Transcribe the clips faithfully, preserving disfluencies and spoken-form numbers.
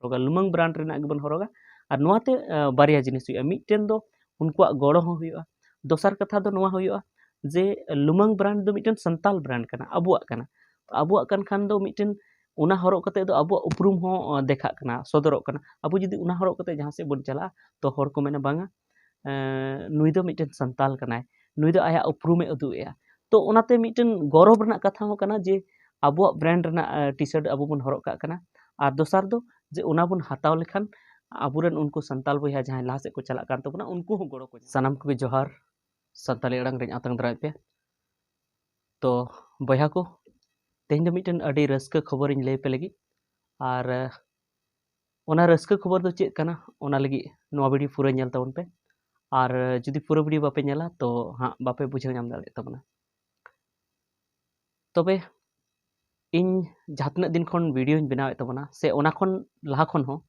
ᱦᱚᱨᱚᱜᱟ, ᱞᱩᱢᱟᱹᱝ ᱵᱨᱟᱱᱰ ᱨᱮᱱᱟᱜ ᱜᱮᱵᱚᱱ ᱦᱚᱨᱚᱜᱟ᱾ ᱟᱨ ᱱᱚᱣᱟᱛᱮ ᱵᱟᱨᱭᱟ ᱡᱤᱱᱤᱥ ᱦᱩᱭᱩᱜᱼᱟ, ᱢᱤᱫᱴᱮᱱ ᱫᱚ ᱩᱱᱠᱩᱣᱟᱜ ᱜᱚᱲᱚ ᱦᱚᱸ ᱦᱩᱭᱩᱜᱼᱟ, ᱫᱚᱥᱟᱨ ᱠᱟᱛᱷᱟ ᱫᱚ ᱱᱚᱣᱟ ᱦᱩᱭᱩᱜᱼᱟ ᱡᱮ ᱞᱩᱢᱟᱹᱝ ᱵᱨᱟᱱᱰ ᱫᱚ ᱢᱤᱫᱴᱮᱱ ᱥᱟᱱᱛᱟᱞ ᱵᱨᱟᱱᱰ ᱠᱟᱱᱟ, ᱟᱵᱚᱣᱟᱜ ᱠᱟᱱᱟ᱾ ᱟᱵᱚᱣᱟᱜ ᱠᱟᱱ ᱠᱷᱟᱱ ᱫᱚ ᱢᱤᱫᱴᱮᱱ ᱚᱱᱟ ᱦᱚᱨᱚᱜ ᱠᱟᱛᱮ ᱫᱚ ᱟᱵᱚᱣᱟᱜ ᱩᱯᱨᱩᱢ ᱦᱚᱸ ᱫᱮᱠᱷᱟᱜ ᱠᱟᱱᱟ, ᱥᱚᱫᱚᱨᱚᱜ ᱠᱟᱱᱟ᱾ ᱟᱵᱚ ᱡᱩᱫᱤ ᱚᱱᱟ ᱦᱚᱨᱚᱜ ᱠᱟᱛᱮ ᱡᱟᱦᱟᱸ ᱥᱮᱫ ᱵᱚᱱ ᱪᱟᱞᱟᱜᱼᱟ, ᱛᱚ ᱦᱚᱲ ᱠᱚ ᱢᱮᱱᱟ, "ᱵᱟᱝᱟ, ᱱᱩᱭ ᱫᱚ ᱢᱤᱫᱴᱮᱱ ᱥᱟᱱᱛᱟᱞ ᱠᱟᱱᱟᱭ, ᱱᱩᱭ ᱫᱚ ᱟᱭᱟᱜ ᱩᱯᱨᱩᱢᱮ ᱩᱫᱩᱜ ᱮᱜᱼᱟ᱾" ᱛᱚ ᱚᱱᱟᱛᱮ ᱢᱤᱫᱴᱮᱱ ᱜᱚᱨᱚᱵᱽ ᱨᱮᱱᱟᱜ ᱠᱟᱛᱷᱟ ᱦᱚᱸ ᱠᱟᱱᱟ ᱡᱮ ᱟᱵᱚᱣᱟᱜ ᱵᱨᱟᱱᱰ ᱨᱮᱱᱟᱜ ᱴᱤ ᱥᱟᱨᱴ ᱟᱵᱚ ᱵᱚᱱ ᱦᱚᱨᱚᱜ ᱠᱟᱜ ᱠᱟᱱᱟ᱾ ᱟᱨ ᱫᱚᱥᱟᱨ ᱫᱚ ᱡᱮ ᱚᱱᱟ ᱵᱚᱱ ᱦᱟᱛᱟᱣ ᱞᱮᱠᱷᱟᱱ ᱟᱵᱚᱨᱮᱱ ᱩᱱᱠᱩ ᱥᱟᱱᱛᱟᱞ ᱵᱚᱭᱦᱟ ᱡᱟᱦᱟᱸᱭ ᱞᱟᱦᱟ ᱥᱮᱫ ᱠᱚ ᱪᱟᱞᱟᱜ ᱠᱟᱱ ᱛᱟᱵᱚᱱᱟ, ᱩᱱᱠᱩ ᱦᱚᱸ ᱜᱚᱲᱚ ᱠᱚ ᱧᱟᱢᱟ᱾ ᱥᱟᱱᱟᱢ ᱠᱚᱜᱮ ᱡᱚᱦᱟᱨ, ᱥᱟᱱᱛᱟᱲᱤ ᱟᱲᱟᱝ ᱨᱮᱧ ᱟᱛᱟᱝ ᱫᱟᱨᱟᱢᱮᱫ ᱯᱮᱭᱟ᱾ ᱛᱚ ᱵᱚᱭᱦᱟ ᱠᱚ, ᱛᱮᱦᱮᱧ ᱫᱚ ᱢᱤᱫᱴᱮᱱ ᱟᱹᱰᱤ ᱨᱟᱹᱥᱠᱟᱹ ᱠᱷᱚᱵᱚᱨᱤᱧ ᱞᱟᱹᱭ ᱟᱯᱮ ᱞᱟᱹᱜᱤᱫ᱾ ᱟᱨ ᱚᱱᱟ ᱨᱟᱹᱥᱠᱟᱹ ᱠᱷᱚᱵᱚᱨ ᱫᱚ ᱪᱮᱫ ᱠᱟᱱᱟ, ᱚᱱᱟ ᱞᱟᱹᱜᱤᱫ ᱱᱚᱣᱟ ᱵᱷᱤᱰᱤᱭᱳ ᱯᱩᱨᱟᱹ ᱧᱮᱞ ᱛᱟᱵᱚᱱ ᱯᱮ᱾ ᱟᱨ ᱡᱩᱫᱤ ᱯᱩᱨᱟᱹ ᱵᱷᱤᱰᱤᱭᱳ ᱵᱟᱯᱮ ᱧᱮᱞᱟ, ᱛᱚ ᱦᱟᱸᱜ ᱵᱟᱯᱮ ᱵᱩᱡᱷᱟᱹᱣ ᱧᱟᱢ ᱫᱟᱲᱮᱭᱟᱜ ᱛᱟᱵᱚᱱᱟ᱾ ᱛᱚᱵᱮ ᱤᱧ ᱡᱟᱦᱟᱸ ᱛᱤᱱᱟᱹᱜ ᱫᱤᱱ ᱠᱷᱚᱱ ᱵᱷᱤᱰᱤᱭᱳᱧ ᱵᱮᱱᱟᱣᱮᱫ ᱛᱟᱵᱚᱱᱟ, ᱥᱮ ᱚᱱᱟ ᱠᱷᱚᱱ ᱞᱟᱦᱟ ᱠᱷᱚᱱ ᱦᱚᱸ,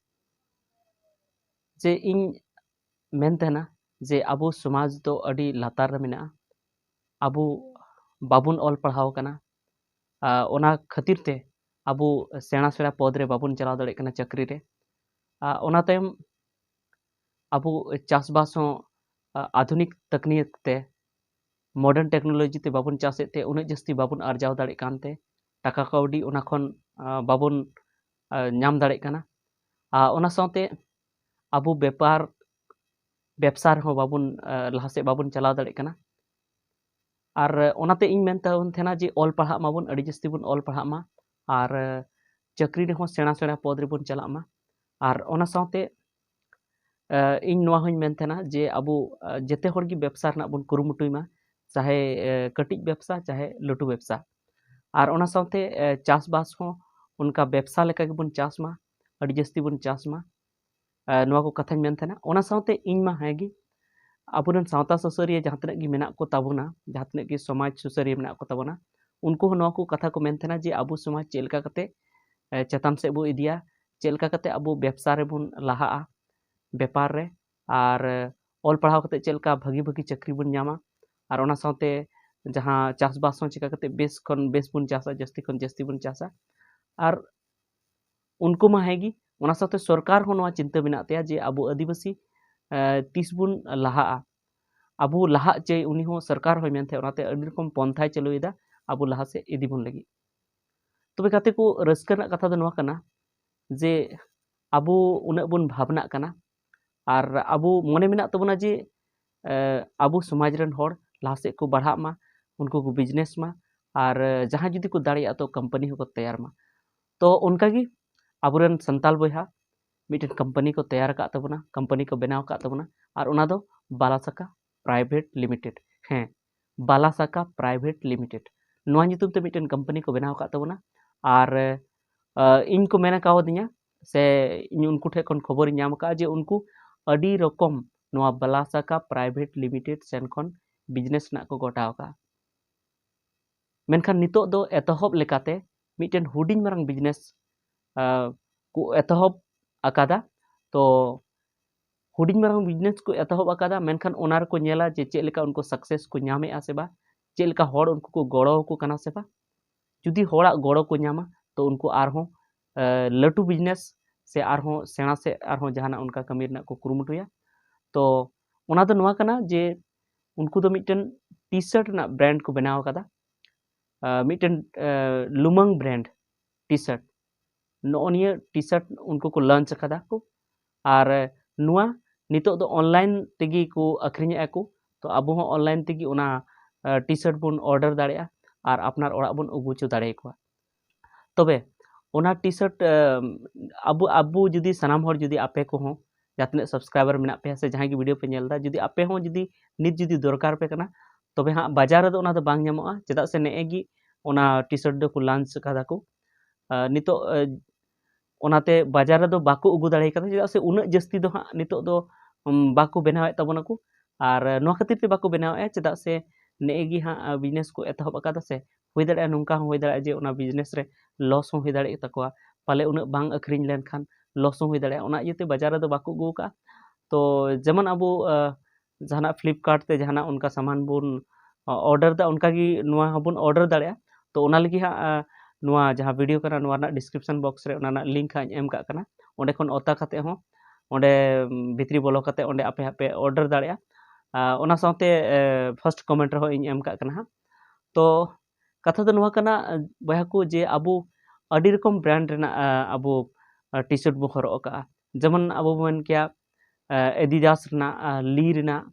ᱡᱮ ᱤᱧ ᱢᱮᱱ ᱛᱟᱦᱮᱱᱟ ᱡᱮ ᱟᱵᱚ ᱥᱚᱢᱟᱡᱽ ᱫᱚ ᱟᱹᱰᱤ ᱞᱟᱛᱟᱨ ᱨᱮ ᱢᱮᱱᱟᱜᱼᱟ, ᱟᱵᱚ ᱵᱟᱵᱚᱱ ᱚᱞ ᱯᱟᱲᱦᱟᱣ ᱟᱠᱟᱱᱟ᱾ ᱟᱨ ᱚᱱᱟ ᱠᱷᱟᱹᱛᱤᱨ ᱛᱮ ᱟᱵᱚ ᱥᱮᱬᱟ ᱥᱮᱬᱟ ᱯᱚᱫᱽ ᱨᱮ ᱵᱟᱵᱚᱱ ᱪᱟᱞᱟᱣ ᱫᱟᱲᱮᱭᱟᱜ ᱠᱟᱱᱟ ᱪᱟᱹᱠᱨᱤ ᱨᱮ᱾ ᱟᱨ ᱚᱱᱟ ᱛᱟᱭᱚᱢ ᱟᱵᱚ ᱪᱟᱥᱵᱟᱥ ᱦᱚᱸ, ᱟ, ᱟᱫᱷᱩᱱᱤᱠ ᱛᱟᱠᱱᱤᱠ ᱛᱮ, ᱢᱚᱰᱟᱨᱱ ᱴᱮᱠᱱᱳᱞᱚᱡᱤ ᱛᱮ ᱵᱟᱵᱚᱱ ᱪᱟᱥᱮᱫ ᱛᱮ ᱩᱱᱟᱹᱜ ᱡᱟᱹᱥᱛᱤ ᱵᱟᱵᱚᱱ ᱟᱨᱡᱟᱣ ᱫᱟᱲᱮᱭᱟᱜ ᱠᱟᱱᱛᱮ ᱴᱟᱠᱟ ᱠᱟᱹᱣᱰᱤ ᱚᱱᱟ ᱠᱷᱚᱱ, ᱟ, ᱵᱟᱵᱚᱱ, ᱟ, ᱧᱟᱢ ᱫᱟᱲᱮᱭᱟᱜ ᱠᱟᱱᱟ᱾ ᱟ, ᱚᱱᱟ ᱥᱟᱶᱛᱮ ᱟᱵᱚ ᱵᱮᱯᱟᱨ ᱵᱮᱵᱽᱥᱟ ᱨᱮᱦᱚᱸ ᱵᱟᱵᱚᱱ, ᱟ, ᱞᱟᱦᱟ ᱥᱮᱫ ᱵᱟᱵᱚᱱ ᱪᱟᱞᱟᱣ ᱫᱟᱲᱮᱭᱟᱜ ᱠᱟᱱᱟ᱾ ᱟᱨ ᱚᱱᱟᱛᱮ ᱤᱧ ᱢᱮᱱ ᱛᱟᱵᱚᱱ ᱛᱟᱦᱮᱱᱟ ᱡᱮ ᱚᱞ ᱯᱟᱲᱦᱟᱜ ᱢᱟᱵᱚᱱ, ᱟᱹᱰᱤ ᱡᱟᱹᱥᱛᱤ ᱵᱚᱱ ᱚᱞ ᱯᱟᱲᱦᱟᱜ ᱢᱟ, ᱟᱨ ᱪᱟᱹᱠᱨᱤ ᱨᱮᱦᱚᱸ ᱥᱮᱬᱟ ᱥᱮᱬᱟ ᱯᱚᱫᱽ ᱨᱮᱵᱚᱱ ᱪᱟᱞᱟᱜ ᱢᱟ᱾ ᱟᱨ ᱚᱱᱟ ᱥᱟᱶᱛᱮ, ᱟ, ᱤᱧ ᱱᱚᱣᱟ ᱦᱚᱸᱧ ᱢᱮᱱ ᱛᱟᱦᱮᱱᱟ ᱡᱮ ᱟᱵᱚ, ᱟ, ᱡᱮᱛᱮ ᱦᱚᱲ ᱜᱮ ᱵᱮᱵᱽᱥᱟ ᱨᱮᱱᱟᱜ ᱵᱚᱱ ᱠᱩᱨᱩᱢᱩᱴᱩᱭ ᱢᱟ, ᱪᱟᱦᱮ, ᱮ, ᱠᱟᱹᱴᱤᱡ ᱵᱮᱵᱽᱥᱟ, ᱪᱟᱦᱮ ᱞᱟᱹᱴᱩ ᱵᱮᱵᱽᱥᱟ᱾ ᱟᱨ ᱚᱱᱟ ᱥᱟᱶᱛᱮ, ᱮ, ᱪᱟᱥᱵᱟᱥ ᱦᱚᱸ ᱚᱱᱠᱟ ᱵᱮᱵᱽᱥᱟ ᱞᱮᱠᱟ ᱜᱮᱵᱚᱱ ᱪᱟᱥ ᱢᱟ, ᱟᱹᱰᱤ ᱡᱟᱹᱥᱛᱤ ᱵᱚᱱ ᱪᱟᱥ ᱢᱟ᱾ ᱮ, ᱱᱚᱣᱟ ᱠᱚ ᱠᱟᱛᱷᱟᱧ ᱢᱮᱱ ᱛᱟᱦᱮᱱᱟ᱾ ᱚᱱᱟ ᱥᱟᱶᱛᱮ ᱤᱧ ᱢᱟ ᱦᱮᱸ ᱜᱮ, ᱟᱵᱚᱨᱮᱱ ᱥᱟᱶᱛᱟ ᱥᱩᱥᱟᱹᱨᱤᱭᱟᱹ ᱡᱟᱦᱟᱸ ᱛᱤᱱᱟᱹᱜ ᱜᱮ ᱢᱮᱱᱟᱜ ᱠᱚ ᱛᱟᱵᱚᱱᱟ, ᱡᱟᱦᱟᱸ ᱛᱤᱱᱟᱹᱜ ᱜᱮ ᱥᱚᱢᱟᱡᱽ ᱥᱩᱥᱟᱹᱨᱤᱭᱟᱹ ᱢᱮᱱᱟᱜ ᱠᱚ ᱛᱟᱵᱚᱱᱟ, ᱩᱱᱠᱩ ᱦᱚᱸ ᱱᱚᱣᱟ ᱠᱚ ᱠᱟᱛᱷᱟ ᱠᱚ ᱢᱮᱱ ᱛᱟᱦᱮᱱᱟ ᱡᱮ ᱟᱵᱚ ᱥᱚᱢᱟᱡᱽ ᱪᱮᱫ ᱞᱮᱠᱟ ᱠᱟᱛᱮ, ᱮ, ᱪᱮᱛᱟᱱ ᱥᱮᱫ ᱵᱚ ᱤᱫᱤᱭᱟ, ᱪᱮᱫ ᱞᱮᱠᱟ ᱠᱟᱛᱮ ᱟᱵᱚ ᱵᱮᱵᱽᱥᱟ ᱨᱮᱵᱚᱱ ᱞᱟᱦᱟᱜᱼᱟ, ᱵᱮᱯᱟᱨ ᱨᱮ, ᱟᱨ, ᱮ, ᱚᱞ ᱯᱟᱲᱦᱟᱣ ᱠᱟᱛᱮ ᱪᱮᱫ ᱞᱮᱠᱟ ᱵᱷᱟᱹᱜᱤ ᱵᱷᱟᱹᱜᱤ ᱪᱟᱹᱠᱨᱤ ᱵᱚᱱ ᱧᱟᱢᱟ, ᱟᱨ ᱚᱱᱟ ᱥᱟᱶᱛᱮ ᱡᱟᱦᱟᱸ ᱪᱟᱥᱵᱟᱥ ᱦᱚᱸ ᱪᱮᱠᱟ ᱠᱟᱛᱮ ᱵᱮᱥ ᱠᱷᱚᱱ ᱵᱮᱥ ᱵᱚᱱ ᱪᱟᱥᱟ, ᱡᱟᱹᱥᱛᱤ ᱠᱷᱚᱱ ᱡᱟᱹᱥᱛᱤ ᱵᱚᱱ ᱪᱟᱥᱟ᱾ ᱟᱨ ᱩᱱᱠᱩ ᱢᱟ ᱦᱮᱸ ᱜᱮ, ᱚᱱᱟ ᱥᱟᱶᱛᱮ ᱥᱚᱨᱠᱟᱨ ᱦᱚᱸ ᱱᱚᱣᱟ ᱪᱤᱱᱛᱟᱹ ᱢᱮᱱᱟᱜ ᱛᱟᱭᱟ ᱡᱮ ᱟᱵᱚ ᱟᱹᱫᱤᱵᱟᱹᱥᱤ ᱛᱤᱥ ᱵᱚᱱ ᱞᱟᱦᱟᱜᱼᱟ, ᱟᱵᱚ ᱞᱟᱦᱟᱜ ᱪᱟᱹᱭ ᱩᱱᱤ ᱦᱚᱸ ᱥᱚᱨᱠᱟᱨ ᱦᱚᱸᱭ ᱢᱮᱱ ᱛᱟᱦᱮᱸᱫ, ᱚᱱᱟᱛᱮ ᱟᱹᱰᱤ ᱨᱚᱠᱚᱢ ᱯᱚᱱᱛᱷᱟᱭ ᱪᱟᱹᱞᱩᱭᱮᱫᱟ ᱟᱵᱚ ᱞᱟᱦᱟ ᱥᱮᱫ ᱤᱫᱤ ᱵᱚᱱ ᱞᱟᱹᱜᱤᱫ᱾ ᱛᱚᱵᱮ ᱜᱟᱛᱮ ᱠᱚ, ᱨᱟᱹᱥᱠᱟᱹ ᱨᱮᱱᱟᱜ ᱠᱟᱛᱷᱟ ᱫᱚ ᱱᱚᱣᱟ ᱠᱟᱱᱟ ᱡᱮ ᱟᱵᱚ ᱩᱱᱟᱹᱜ ᱵᱚᱱ ᱵᱷᱟᱵᱽᱱᱟᱜ ᱠᱟᱱᱟ ᱟᱨ ᱟᱵᱚ ᱢᱚᱱᱮ ᱢᱮᱱᱟᱜ ᱛᱟᱵᱚᱱᱟ ᱡᱮ ᱟᱵᱚ ᱥᱚᱢᱟᱡᱽ ᱨᱮᱱ ᱦᱚᱲ ᱞᱟᱦᱟ ᱥᱮᱫ ᱠᱚ ᱵᱟᱲᱦᱟᱜ ᱢᱟ, ᱩᱱᱠᱩ ᱠᱚ ᱵᱤᱡᱽᱱᱮᱥ ᱢᱟ, ᱟᱨ ᱡᱟᱦᱟᱸᱭ ᱡᱩᱫᱤ ᱠᱚ ᱫᱟᱲᱮᱭᱟᱜᱼᱟ ᱛᱚ ᱠᱳᱢᱯᱟᱱᱤ ᱦᱚᱸᱠᱚ ᱛᱮᱭᱟᱨ ᱢᱟ᱾ ᱛᱚ ᱚᱱᱠᱟᱜᱮ ᱟᱵᱚᱨᱮᱱ ᱥᱟᱱᱛᱟᱞ ᱵᱚᱭᱦᱟ ᱢᱤᱫᱴᱮᱱ ᱠᱳᱢᱯᱟᱱᱤ ᱠᱚ ᱛᱮᱭᱟᱨ ᱟᱠᱟᱫ ᱛᱟᱵᱚᱱᱟ, ᱠᱳᱢᱯᱟᱱᱤ ᱠᱚ ᱵᱮᱱᱟᱣ ᱟᱠᱟᱫ ᱛᱟᱵᱚᱱᱟ, ᱟᱨ ᱚᱱᱟ ᱫᱚ ᱵᱟᱞᱟᱥᱟᱠᱟ ᱯᱨᱟᱭᱵᱷᱮᱴ ᱞᱤᱢᱤᱴᱮᱰ᱾ ᱦᱮᱸ, ᱵᱟᱞᱟᱥᱟᱠᱟ ᱯᱨᱟᱭᱵᱷᱮᱴ ᱞᱤᱢᱤᱴᱮᱰ, ᱱᱚᱣᱟ ᱧᱩᱛᱩᱢ ᱛᱮ ᱢᱤᱫᱴᱮᱱ ᱠᱳᱢᱯᱟᱱᱤ ᱠᱚ ᱵᱮᱱᱟᱣ ᱟᱠᱟᱫ ᱛᱟᱵᱚᱱᱟ᱾ ᱟᱨ ᱤᱧ ᱠᱚ ᱢᱮᱱ ᱠᱟᱣᱫᱤᱧᱟ ᱥᱮ ᱤᱧ ᱩᱱᱠᱩ ᱴᱷᱮᱱ ᱠᱷᱚᱱ ᱠᱷᱚᱵᱚᱨᱤᱧ ᱧᱟᱢ ᱟᱠᱟᱫᱼᱟ ᱡᱮ ᱩᱱᱠᱩ ᱟᱹᱰᱤ ᱨᱚᱠᱚᱢ ᱱᱚᱣᱟ ᱵᱟᱞᱟᱥᱟᱠᱟ ᱯᱨᱟᱭᱵᱷᱮᱴ ᱞᱤᱢᱤᱴᱮᱰ ᱥᱮᱱ ᱠᱷᱚᱱ ᱵᱤᱡᱽᱱᱮᱥ ᱨᱮᱱᱟᱜ ᱠᱚ ᱜᱚᱴᱟᱣ ᱟᱠᱟᱫᱼᱟ᱾ ᱢᱮᱱᱠᱷᱟᱱ ᱱᱤᱛᱚᱜ ᱫᱚ ᱮᱛᱚᱦᱚᱵ ᱞᱮᱠᱟᱛᱮ ᱢᱤᱫᱴᱮᱱ ᱦᱩᱰᱤᱧ ᱢᱟᱨᱟᱝ ᱵᱤᱡᱽᱱᱮᱥ ᱠᱚ ᱮᱛᱚᱦᱚᱵ ᱟᱠᱟᱫᱟ᱾ ᱛᱚ ᱦᱩᱰᱤᱧ ᱢᱟᱨᱟᱝ ᱵᱤᱡᱽᱱᱮᱥ ᱠᱚ ᱮᱛᱚᱦᱚᱵ ᱟᱠᱟᱫᱟ, ᱢᱮᱱᱠᱷᱟᱱ ᱚᱱᱟ ᱨᱮᱠᱚ ᱧᱮᱞᱟ ᱡᱮ ᱪᱮᱫ ᱞᱮᱠᱟ ᱩᱱᱠᱩ ᱥᱟᱠᱥᱮᱥ ᱠᱚ ᱧᱟᱢᱮᱫᱼᱟ ᱥᱮ ᱵᱟᱝ, ᱪᱮᱫ ᱞᱮᱠᱟ ᱦᱚᱲ ᱩᱱᱠᱩ ᱠᱚ ᱜᱚᱲᱚ ᱟᱠᱚ ᱠᱟᱱᱟ ᱥᱮ ᱵᱟᱝ᱾ ᱡᱩᱫᱤ ᱦᱚᱲᱟᱜ ᱜᱚᱲᱚ ᱠᱚ ᱧᱟᱢᱟ ᱛᱚ ᱩᱱᱠᱩ ᱟᱨᱦᱚᱸ ᱞᱟᱹᱴᱩ ᱵᱤᱡᱽᱱᱮᱥ ᱥᱮ ᱟᱨᱦᱚᱸ ᱥᱮᱬᱟ ᱥᱮᱫ ᱟᱨᱦᱚᱸ ᱡᱟᱦᱟᱱᱟᱜ ᱚᱱᱠᱟ ᱠᱟᱹᱢᱤ ᱨᱮᱱᱟᱜ ᱠᱚ ᱠᱩᱨᱩᱢᱩᱴᱩᱭᱟ᱾ ᱛᱚ ᱚᱱᱟ ᱫᱚ ᱱᱚᱣᱟ ᱠᱟᱱᱟ ᱡᱮ ᱩᱱᱠᱩ ᱫᱚ ᱢᱤᱫᱴᱮᱱ ᱴᱤ ᱥᱟᱨᱴ ᱨᱮᱱᱟᱜ ᱵᱨᱮᱱᱰ ᱠᱚ ᱵᱮᱱᱟᱣ ᱟᱠᱟᱫᱟ, ᱢᱤᱫᱴᱮᱱ ᱞᱩᱢᱟᱝ ᱵᱨᱮᱱᱰ ᱴᱤ ᱥᱟᱨᱴ᱾ ᱱᱚᱜᱼᱚ ᱱᱤᱭᱟᱹ ᱴᱤ ᱥᱟᱨᱴ ᱩᱱᱠᱩ ᱠᱚ ᱞᱚᱧᱪ ᱟᱠᱟᱫᱟ ᱠᱚ᱾ ᱟᱨ ᱱᱚᱣᱟ ᱱᱤᱛᱚᱜ ᱫᱚ ᱚᱱᱞᱟᱭᱤᱱ ᱛᱮᱜᱮ ᱠᱚ ᱟᱹᱠᱷᱨᱤᱧᱮᱫᱼᱟ ᱠᱚ᱾ ᱛᱚ ᱟᱵᱚ ᱦᱚᱸ ᱚᱱᱞᱟᱭᱤᱱ ᱛᱮᱜᱮ ᱚᱱᱟ ᱴᱤ ᱥᱟᱨᱴ ᱵᱚᱱ ᱚᱰᱟᱨ ᱫᱟᱲᱮᱭᱟᱜᱼᱟ ᱟᱨ ᱟᱯᱱᱟᱨ ᱚᱲᱟᱜ ᱵᱚᱱ ᱟᱹᱜᱩ ᱦᱚᱪᱚ ᱫᱟᱲᱮᱭᱟᱠᱚᱣᱟ᱾ ᱛᱚᱵᱮ ᱚᱱᱟ ᱴᱤ ᱥᱟᱨᱴ ᱟᱵᱚ ᱟᱵᱚ ᱡᱩᱫᱤ ᱥᱟᱱᱟᱢ ᱦᱚᱲ ᱡᱩᱫᱤ ᱟᱯᱮ ᱠᱚᱦᱚᱸ ᱡᱟᱦᱟᱸ ᱛᱤᱱᱟᱹᱜ ᱥᱟᱵᱥᱠᱨᱟᱭᱵᱟᱨ ᱢᱮᱱᱟᱜ ᱯᱮᱭᱟ ᱥᱮ ᱡᱟᱦᱟᱸᱭ ᱜᱮ ᱵᱷᱤᱰᱤᱭᱳ ᱯᱮ ᱧᱮᱞ ᱮᱫᱟ, ᱡᱩᱫᱤ ᱟᱯᱮ ᱦᱚᱸ ᱡᱩᱫᱤ ᱱᱤᱛ ᱡᱩᱫᱤ ᱫᱚᱨᱠᱟᱨ ᱯᱮ ᱠᱟᱱᱟ, ᱛᱚᱵᱮ ᱦᱟᱸᱜ ᱵᱟᱡᱟᱨ ᱨᱮᱫᱚ ᱚᱱᱟ ᱫᱚ ᱵᱟᱝ ᱧᱟᱢᱚᱜᱼᱟ᱾ ᱪᱮᱫᱟᱜ ᱥᱮ ᱱᱮᱜᱼᱮ ᱜᱮ ᱚᱱᱟ ᱴᱤ ᱥᱟᱨᱴ ᱫᱚᱠᱚ ᱞᱚᱧᱪ ᱟᱠᱟᱫᱟ ᱠᱚ᱾ ᱱᱤᱛᱚᱜ ᱚᱱᱟᱛᱮ ᱵᱟᱡᱟᱨ ᱨᱮᱫᱚ ᱵᱟᱠᱚ ᱟᱹᱜᱩ ᱫᱟᱲᱮ ᱠᱟᱫᱟ, ᱪᱮᱫᱟᱜ ᱥᱮ ᱩᱱᱟᱹᱜ ᱡᱟᱹᱥᱛᱤ ᱫᱚ ᱦᱟᱸᱜ ᱱᱤᱛᱚᱜ ᱫᱚ ᱵᱟᱠᱚ ᱵᱮᱱᱟᱣᱮᱫ ᱛᱟᱵᱚᱱᱟ ᱠᱚ᱾ ᱟᱨ ᱱᱚᱣᱟ ᱠᱷᱟᱹᱛᱤᱨ ᱛᱮ ᱵᱟᱠᱚ ᱵᱮᱱᱟᱣᱮᱫᱼᱟ, ᱪᱮᱫᱟᱜ ᱥᱮ ᱱᱮᱜᱼᱮ ᱜᱮ ᱦᱟᱸᱜ ᱵᱤᱡᱽᱱᱮᱥ ᱠᱚ ᱮᱛᱚᱦᱚᱵ ᱟᱠᱟᱫᱟ ᱥᱮ, ᱦᱩᱭ ᱫᱟᱲᱮᱭᱟᱜᱼᱟ ᱱᱚᱝᱠᱟ ᱦᱚᱸ ᱦᱩᱭ ᱫᱟᱲᱮᱭᱟᱜᱼᱟ ᱡᱮ ᱚᱱᱟ ᱵᱤᱡᱽᱱᱮᱥ ᱨᱮ ᱞᱚᱥ ᱦᱚᱸ ᱦᱩᱭ ᱫᱟᱲᱮᱭᱟᱜ ᱛᱟᱠᱚᱣᱟ, ᱯᱟᱞᱮ ᱩᱱᱟᱹᱜ ᱵᱟᱝ ᱟᱹᱠᱷᱨᱤᱧ ᱞᱮᱱᱠᱷᱟᱱ ᱞᱚᱥ ᱦᱚᱸ ᱦᱩᱭ ᱫᱟᱲᱮᱭᱟᱜᱼᱟ᱾ ᱚᱱᱟ ᱤᱭᱟᱹᱛᱮ ᱵᱟᱡᱟᱨ ᱨᱮᱫᱚ ᱵᱟᱠᱚ ᱟᱹᱜᱩ ᱟᱠᱟᱫᱼᱟ᱾ ᱛᱚ ᱡᱮᱢᱚᱱ ᱟᱵᱚ ᱡᱟᱦᱟᱱᱟᱜ ᱯᱷᱞᱤᱯᱠᱟᱨᱴ ᱛᱮ ᱡᱟᱦᱟᱱᱟᱜ ᱚᱱᱠᱟ ᱥᱟᱢᱟᱱ ᱵᱚᱱ ᱚᱰᱟᱨ ᱮᱫᱟ, ᱚᱱᱠᱟᱜᱮ ᱱᱚᱣᱟ ᱦᱚᱸᱵᱚᱱ ᱚᱰᱟᱨ ᱫᱟᱲᱮᱭᱟᱜᱼᱟ᱾ ᱛᱚ ᱚᱱᱟ ᱞᱟᱹᱜᱤᱫ ᱦᱟᱸᱜ ᱱᱚᱣᱟ ᱡᱟᱦᱟᱸ ᱵᱷᱤᱰᱤᱭᱳ ᱠᱟᱱᱟ ᱱᱚᱣᱟ ᱨᱮᱱᱟᱜ ᱰᱤᱥᱠᱨᱤᱯᱥᱚᱱ ᱵᱚᱠᱥ ᱨᱮ ᱚᱱᱟ ᱨᱮᱱᱟᱜ ᱞᱤᱝᱠ ᱦᱟᱸᱜ ᱤᱧ ᱮᱢ ᱠᱟᱜ ᱠᱟᱱᱟ᱾ ᱚᱸᱰᱮ ᱠᱷᱚᱱ ᱚᱛᱟ ᱠᱟᱛᱮ ᱦᱚᱸ ᱚᱸᱰᱮ ᱵᱷᱤᱛᱨᱤ ᱵᱚᱞᱚ ᱠᱟᱛᱮ ᱚᱸᱰᱮ ᱟᱯᱮ ᱦᱟᱸᱜ ᱯᱮ ᱚᱨᱰᱟᱨ ᱫᱟᱲᱮᱭᱟᱜᱼᱟ᱾ ᱚᱱᱟ ᱥᱟᱶᱛᱮ ᱯᱷᱟᱨᱥᱴ ᱠᱚᱢᱮᱱᱴ ᱨᱮᱦᱚᱸ ᱤᱧ ᱮᱢ ᱠᱟᱜ ᱠᱟᱱᱟ ᱦᱟᱸᱜ᱾ ᱛᱚ ᱠᱟᱛᱷᱟ ᱫᱚ ᱱᱚᱣᱟ ᱠᱟᱱᱟ ᱵᱚᱭᱦᱟ ᱠᱚ, ᱡᱮ ᱟᱵᱚ ᱟᱹᱰᱤ ᱨᱚᱠᱚᱢ ᱵᱨᱮᱱᱰ ᱨᱮᱱᱟᱜ ᱟᱵᱚ ᱴᱤ ᱥᱟᱨᱴ ᱵᱚ ᱦᱚᱨᱚᱜ ᱟᱠᱟᱜᱼᱟ᱾ ᱡᱮᱢᱚᱱ ᱟᱵᱚ ᱵᱚ ᱢᱮᱱ ᱠᱮᱭᱟ ᱮᱰᱤᱰᱟᱥ ᱨᱮᱱᱟᱜ, ᱞᱤ ᱨᱮᱱᱟᱜ,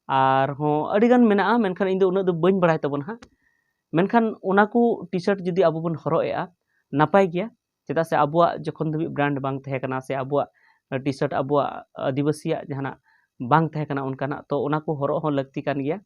ᱟᱨᱦᱚᱸ ᱟᱹᱰᱤᱜᱟᱱ ᱢᱮᱱᱟᱜᱼᱟ, ᱢᱮᱱᱠᱷᱟᱱ ᱤᱧ ᱫᱚ ᱩᱱᱟᱹᱜ ᱫᱚ ᱵᱟᱹᱧ ᱵᱟᱲᱟᱭ ᱛᱟᱵᱚᱱᱟ ᱦᱟᱸᱜ᱾ ᱢᱮᱱᱠᱷᱟᱱ ᱚᱱᱟ ᱠᱚ ᱴᱤ ᱥᱟᱨᱴ ᱡᱩᱫᱤ ᱟᱵᱚ ᱵᱚᱱ ᱦᱚᱨᱚᱜ ᱮᱜᱼᱟ, ᱱᱟᱯᱟᱭ ᱜᱮᱭᱟ᱾ ᱪᱮᱫᱟᱜ ᱥᱮ ᱟᱵᱚᱣᱟᱜ ᱡᱚᱠᱷᱚᱱ ᱫᱷᱟᱹᱵᱤᱡ ᱵᱨᱮᱱᱰ ᱵᱟᱝ ᱛᱟᱦᱮᱸ ᱠᱟᱱᱟ ᱥᱮ ᱟᱵᱚᱣᱟᱜ ᱴᱤ ᱥᱟᱨᱴ ᱟᱵᱚᱣᱟᱜ ᱟᱹᱫᱤᱵᱟᱹᱥᱤᱭᱟᱜ ᱡᱟᱦᱟᱱᱟᱜ ᱵᱟᱝ ᱛᱟᱦᱮᱸ ᱠᱟᱱᱟ ᱚᱱᱠᱟᱱᱟᱜ, ᱛᱚ ᱚᱱᱟ ᱠᱚ ᱦᱚᱨᱚᱜ ᱦᱚᱸ ᱞᱟᱹᱠᱛᱤ ᱠᱟᱱ ᱜᱮᱭᱟ᱾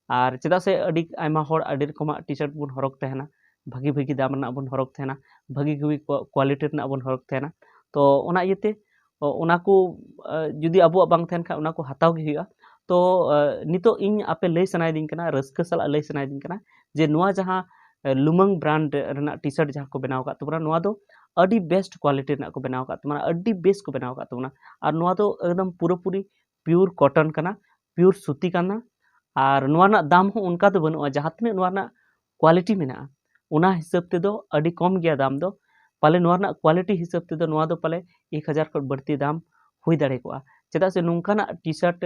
ᱟᱨ ᱪᱮᱫᱟᱜ ᱥᱮ ᱟᱹᱰᱤ ᱟᱭᱢᱟ ᱦᱚᱲ ᱟᱹᱰᱤ ᱨᱚᱠᱚᱢᱟᱜ ᱴᱤ ᱥᱟᱨᱴ ᱵᱚᱱ ᱦᱚᱨᱚᱜ ᱛᱟᱦᱮᱱᱟ, ᱵᱷᱟᱹᱜᱤ ᱵᱷᱟᱹᱜᱤ ᱫᱟᱢ ᱨᱮᱱᱟᱜ ᱵᱚᱱ ᱦᱚᱨᱚᱜ ᱛᱟᱦᱮᱱᱟ, ᱵᱷᱟᱹᱜᱤ ᱵᱷᱟᱹᱜᱤ ᱠᱚ-, ᱠᱳᱣᱟᱞᱤᱴᱤ ᱨᱮᱱᱟᱜ ᱵᱚᱱ ᱦᱚᱨᱚᱜ ᱛᱟᱦᱮᱱᱟ᱾ ᱛᱚ ᱚᱱᱟ ᱤᱭᱟᱹᱛᱮ ᱚ-, ᱚᱱᱟ ᱠᱚ, ᱟ, ᱡᱩᱫᱤ ᱟᱵᱚᱣᱟᱜ ᱵᱟᱝ ᱛᱟᱦᱮᱱ ᱠᱷᱟᱱ ᱚᱱᱟ ᱠᱚ ᱦᱟᱛᱟᱣ ᱜᱮ ᱦᱩᱭᱩᱜᱼᱟ᱾ ᱛᱚ, ᱟ, ᱱᱤᱛᱚᱜ ᱤᱧ ᱟᱯᱮ ᱞᱟᱹᱭ ᱥᱟᱱᱟᱭᱮᱫᱤᱧ ᱠᱟᱱᱟ, ᱨᱟᱹᱥᱠᱟᱹ ᱥᱟᱞᱟᱜ ᱞᱟᱹᱭ ᱥᱟᱱᱟᱭᱮᱫᱤᱧ ᱠᱟᱱᱟ ᱡᱮ ᱱᱚᱣᱟ ᱡᱟᱦᱟᱸ, ᱟ, ᱞᱩᱢᱟᱹᱝ ᱵᱨᱟᱱᱰ ᱨᱮᱱᱟᱜ ᱴᱤ ᱥᱟᱨᱴ ᱡᱟᱦᱟᱸ ᱠᱚ ᱵᱮᱱᱟᱣ ᱟᱠᱟᱫ ᱛᱟᱵᱚᱱᱟ, ᱱᱚᱣᱟ ᱫᱚ ᱟᱹᱰᱤ ᱵᱮᱥᱴ ᱠᱳᱣᱟᱞᱤᱴᱤ ᱨᱮᱱᱟᱜ ᱠᱚ ᱵᱮᱱᱟᱣ ᱟᱠᱟᱫ ᱛᱟᱵᱚᱱᱟ, ᱟᱹᱰᱤ ᱵᱮᱥ ᱠᱚ ᱵᱮᱱᱟᱣ ᱟᱠᱟᱫ ᱛᱟᱵᱚᱱᱟ᱾ ᱟᱨ ᱱᱚᱣᱟ ᱫᱚ ᱮᱠᱫᱚᱢ ᱯᱩᱨᱟᱹᱯᱩᱨᱤ ᱯᱤᱭᱳᱨ ᱠᱚᱴᱚᱱ ᱠᱟᱱᱟ, ᱯᱤᱭᱳᱨ ᱥᱩᱛᱤ ᱠᱟᱱᱟ᱾ ᱟᱨ ᱱᱚᱣᱟ ᱨᱮᱱᱟᱜ ᱫᱟᱢ ᱦᱚᱸ ᱚᱱᱠᱟ ᱫᱚ ᱵᱟᱹᱱᱩᱜᱼᱟ, ᱡᱟᱦᱟᱸ ᱛᱤᱱᱟᱹᱜ ᱱᱚᱣᱟ ᱨᱮᱱᱟᱜ ᱠᱳᱣᱟᱞᱤᱴᱤ ᱢᱮᱱᱟᱜᱼᱟ, ᱚᱱᱟ ᱦᱤᱥᱟᱹᱵ ᱛᱮᱫᱚ ᱟᱹᱰᱤ ᱠᱚᱢ ᱜᱮᱭᱟ ᱫᱟᱢ ᱫᱚ᱾ ᱯᱟᱞᱮ ᱱᱚᱣᱟ ᱨᱮᱱᱟᱜ ᱠᱳᱣᱟᱞᱤᱴᱤ ᱦᱤᱥᱟᱹᱵ ᱛᱮᱫᱚ ᱱᱚᱣᱟ ᱫᱚ ᱯᱟᱞᱮ ᱮᱠ ᱦᱟᱡᱟᱨ ᱠᱷᱚᱱ ᱵᱟᱹᱲᱛᱤ ᱫᱟᱢ ᱦᱩᱭ ᱫᱟᱲᱮ ᱠᱚᱜᱼᱟ᱾ ᱪᱮᱫᱟᱜ ᱥᱮ ᱱᱚᱝᱠᱟᱱᱟᱜ ᱴᱤ ᱥᱟᱨᱴ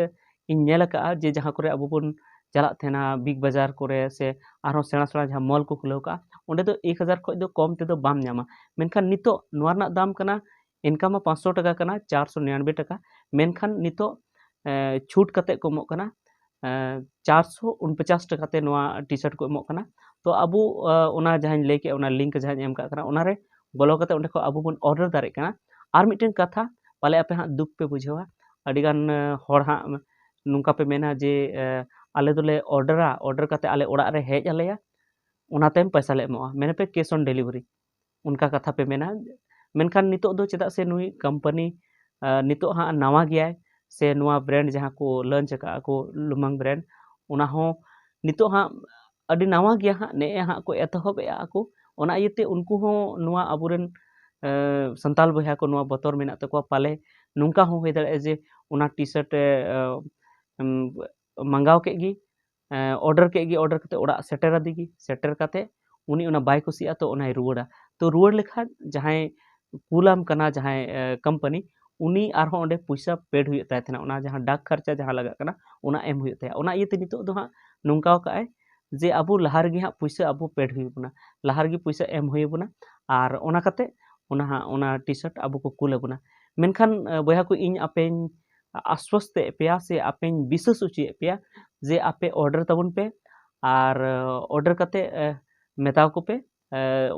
ᱤᱧ ᱧᱮᱞ ᱟᱠᱟᱫᱼᱟ ᱡᱮ ᱡᱟᱦᱟᱸ ᱠᱚᱨᱮ ᱟᱵᱚ ᱵᱚᱱ ᱪᱟᱞᱟᱜ ᱛᱟᱦᱮᱱᱟ, ᱵᱤᱜᱽ ᱵᱟᱡᱟᱨ ᱠᱚᱨᱮ ᱥᱮ ᱟᱨᱦᱚᱸ ᱥᱮᱬᱟ ᱥᱮᱬᱟ ᱡᱟᱦᱟᱸ ᱢᱚᱞ ᱠᱚ ᱠᱷᱩᱞᱟᱹᱣ ᱠᱟᱜᱼᱟ, ᱚᱸᱰᱮ ᱫᱚ ᱮᱠ ᱦᱟᱡᱟᱨ ᱠᱷᱚᱱ ᱫᱚ ᱠᱚᱢ ᱛᱮᱫᱚ ᱵᱟᱢ ᱧᱟᱢᱟ᱾ ᱢᱮᱱᱠᱷᱟᱱ ᱱᱤᱛᱚᱜ ᱱᱚᱣᱟ ᱨᱮᱱᱟᱜ ᱫᱟᱢ ᱠᱟᱱᱟ, ᱤᱱᱠᱟ ᱢᱟ ᱯᱟᱸᱪᱥᱚ ᱴᱟᱠᱟ ᱠᱟᱱᱟ, ᱪᱟᱨᱥᱚ ᱱᱤᱨᱟᱱᱵᱮ ᱴᱟᱠᱟ, ᱢᱮᱱᱠᱷᱟᱱ ᱱᱤᱛᱚᱜ, ᱮ, ᱪᱷᱩᱴ ᱠᱟᱛᱮ ᱠᱚ ᱮᱢᱚᱜ ᱠᱟᱱᱟ, ᱮ, ᱪᱟᱨᱥᱚ ᱩᱱᱯᱚᱪᱟᱥ ᱴᱟᱠᱟ ᱛᱮ ᱱᱚᱣᱟ ᱴᱤ ᱥᱟᱨᱴ ᱠᱚ ᱮᱢᱚᱜ ᱠᱟᱱᱟ᱾ ᱛᱚ ᱟᱵᱚ, ᱮ, ᱚᱱᱟ ᱡᱟᱦᱟᱸᱧ ᱞᱟᱹᱭ ᱠᱮᱫ, ᱚᱱᱟ ᱞᱤᱝᱠ ᱡᱟᱦᱟᱸᱧ ᱮᱢ ᱠᱟᱜ ᱠᱟᱱᱟ, ᱚᱱᱟᱨᱮ ᱵᱚᱞᱚ ᱠᱟᱛᱮ ᱚᱸᱰᱮ ᱠᱷᱚᱱ ᱟᱵᱚ ᱵᱚᱱ ᱚᱨᱰᱟᱨ ᱫᱟᱲᱮᱭᱟᱜ ᱠᱟᱱᱟ᱾ ᱟᱨ ᱢᱤᱫᱴᱮᱱ ᱠᱟᱛᱷᱟ, ᱯᱟᱞᱮ ᱟᱯᱮ ᱦᱟᱸᱜ ᱫᱩᱠ ᱯᱮ ᱵᱩᱡᱷᱟᱹᱣᱟ, ᱟᱹᱰᱤᱜᱟᱱ, ᱮ, ᱦᱚᱲ ᱦᱟᱸᱜ ᱱᱚᱝᱠᱟ ᱯᱮ ᱢᱮᱱᱟ ᱡᱮ, ᱮ, ᱟᱞᱮ ᱫᱚᱞᱮ ᱚᱨᱰᱟᱨᱟ, ᱚᱨᱰᱟᱨ ᱠᱟᱛᱮ ᱟᱞᱮ ᱚᱲᱟᱜ ᱨᱮ ᱦᱮᱡ ᱟᱞᱮᱭᱟ, ᱚᱱᱟ ᱛᱟᱭᱚᱢ ᱯᱚᱭᱥᱟ ᱞᱮ ᱮᱢᱚᱜᱼᱟ, ᱢᱮᱱᱟᱯᱮ cash on delivery, ᱚᱱᱠᱟ ᱠᱟᱛᱷᱟ ᱯᱮ ᱢᱮᱱᱟ᱾ ᱢᱮᱱᱠᱷᱟᱱ ᱱᱤᱛᱚᱜ ᱫᱚ ᱪᱮᱫᱟᱜ ᱥᱮ ᱱᱩᱭ ᱠᱳᱢᱯᱟᱱᱤ, ᱟ, ᱱᱤᱛᱚᱜ ᱦᱟᱸᱜ ᱱᱟᱣᱟ ᱜᱮᱭᱟᱭ, ᱥᱮ ᱱᱚᱣᱟ ᱵᱨᱮᱱᱰ ᱡᱟᱦᱟᱸ ᱠᱚ ᱞᱚᱧᱪ ᱟᱠᱟᱫᱼᱟ ᱠᱚ, ᱞᱩᱢᱟᱝ ᱵᱨᱮᱱᱰ, ᱚᱱᱟ ᱦᱚᱸ ᱱᱤᱛᱚᱜ ᱦᱟᱸᱜ ᱟᱹᱰᱤ ᱱᱟᱣᱟ ᱜᱮᱭᱟ ᱦᱟᱸᱜ, ᱱᱮᱜᱼᱮ ᱦᱟᱸᱜ ᱠᱚ ᱮᱛᱚᱦᱚᱵ ᱮᱫᱼᱟ ᱠᱚ᱾ ᱚᱱᱟ ᱤᱭᱟᱹᱛᱮ ᱩᱱᱠᱩ ᱦᱚᱸ ᱱᱚᱣᱟ ᱟᱵᱚᱨᱮᱱ, ᱮ, ᱥᱟᱱᱛᱟᱲ ᱵᱚᱭᱦᱟ ᱠᱚ ᱱᱚᱣᱟ ᱵᱚᱛᱚᱨ ᱢᱮᱱᱟᱜ ᱛᱟᱠᱚᱣᱟ, ᱯᱟᱞᱮ ᱱᱚᱝᱠᱟ ᱦᱚᱸ ᱦᱩᱭ ᱫᱟᱲᱮᱭᱟᱜᱼᱟ ᱡᱮ ᱚᱱᱟ ᱴᱤ ᱥᱟᱨᱴ, ᱮ, ᱮᱢ, ᱢᱟᱸᱜᱟᱣ ᱠᱮᱫ ᱜᱮ, ᱮ, ᱚᱨᱰᱟᱨ ᱠᱮᱫ ᱜᱮ, ᱚᱨᱰᱟᱨ ᱠᱟᱛᱮ ᱚᱲᱟᱜ ᱥᱮᱴᱮᱨ ᱟᱫᱮ ᱜᱮ, ᱥᱮᱴᱮᱨ ᱠᱟᱛᱮ ᱩᱱᱤ ᱚᱱᱟ ᱵᱟᱭ ᱠᱩᱥᱤᱭᱟᱜᱼᱟ, ᱛᱚ ᱚᱱᱟᱭ ᱨᱩᱣᱟᱹᱲᱟ᱾ ᱛᱚ ᱨᱩᱣᱟᱹᱲ ᱞᱮᱠᱷᱟᱱ ᱡᱟᱦᱟᱸᱭ ᱠᱩᱞᱟᱢ ᱠᱟᱱᱟ ᱡᱟᱦᱟᱸᱭ ᱠᱳᱢᱯᱟᱱᱤ, ᱩᱱᱤ ᱟᱨᱦᱚᱸ ᱚᱸᱰᱮ ᱯᱚᱭᱥᱟ ᱯᱮᱰ ᱦᱩᱭᱩᱜ ᱛᱟᱭ ᱛᱟᱦᱮᱱᱟ, ᱚᱱᱟ ᱡᱟᱦᱟᱸ ᱰᱟᱠ ᱠᱷᱚᱨᱪᱟ ᱡᱟᱦᱟᱸ ᱞᱟᱜᱟᱜ ᱠᱟᱱᱟ ᱚᱱᱟ ᱮᱢ ᱦᱩᱭᱩᱜ ᱛᱟᱭᱟ᱾ ᱚᱱᱟ ᱤᱭᱟᱹᱛᱮ ᱱᱤᱛᱚᱜ ᱫᱚ ᱦᱟᱸᱜ ᱱᱚᱝᱠᱟ ᱟᱠᱟᱫ ᱟᱭ ᱡᱮ ᱟᱵᱚ ᱞᱟᱦᱟ ᱨᱮᱜᱮ ᱦᱟᱸᱜ ᱯᱚᱭᱥᱟ ᱟᱵᱚ ᱯᱮᱰ ᱦᱩᱭ ᱟᱵᱚᱱᱟ, ᱞᱟᱦᱟ ᱨᱮᱜᱮ ᱯᱚᱭᱥᱟ ᱮᱢ ᱦᱩᱭ ᱟᱵᱚᱱᱟ, ᱟᱨ ᱚᱱᱟ ᱠᱟᱛᱮ ᱚᱱᱟ ᱦᱟᱸᱜ ᱚᱱᱟ ᱴᱤ ᱥᱟᱨᱴ ᱟᱵᱚ ᱠᱚ ᱠᱩᱞ ᱟᱵᱚᱱᱟ᱾ ᱢᱮᱱᱠᱷᱟᱱ ᱵᱚᱭᱦᱟ ᱠᱚ, ᱤᱧ ᱟᱯᱮᱧ ᱟᱥᱣᱟᱥᱛᱮᱫ ᱯᱮᱭᱟ ᱥᱮ ᱟᱯᱮᱧ ᱵᱤᱥᱟᱹᱥ ᱦᱚᱪᱚᱭᱮᱫ ᱯᱮᱭᱟ ᱡᱮ ᱟᱯᱮ ᱚᱰᱟᱨ ᱛᱟᱵᱚᱱ ᱯᱮ, ᱟᱨ ᱚᱰᱟᱨ ᱠᱟᱛᱮ ᱢᱮᱛᱟᱣ ᱠᱚᱯᱮ,